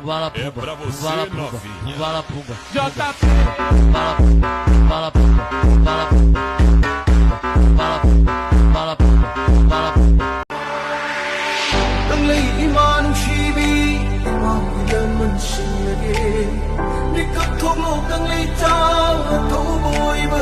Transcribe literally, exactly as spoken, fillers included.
Vala Pumba, Vala Pumba, Vala Pumba. J P. Vala Pumba, Vala Pumba, Vala Pumba, Vala Pumba, Vala Pumba, Vala Pumba. ꯀꯪꯂꯩ ꯏꯃꯥ ꯅꯨꯡꯁꯤꯕꯤ, ꯏꯃꯥ ꯍꯨꯏꯗ ꯃꯟꯁꯤꯜꯂꯒꯦ꯫ ꯃꯤꯀꯞ ꯊꯣꯛꯂꯣ ꯀꯪꯂꯩ ꯆꯥꯎꯅ ꯊꯧꯕ ꯑꯣꯏꯕ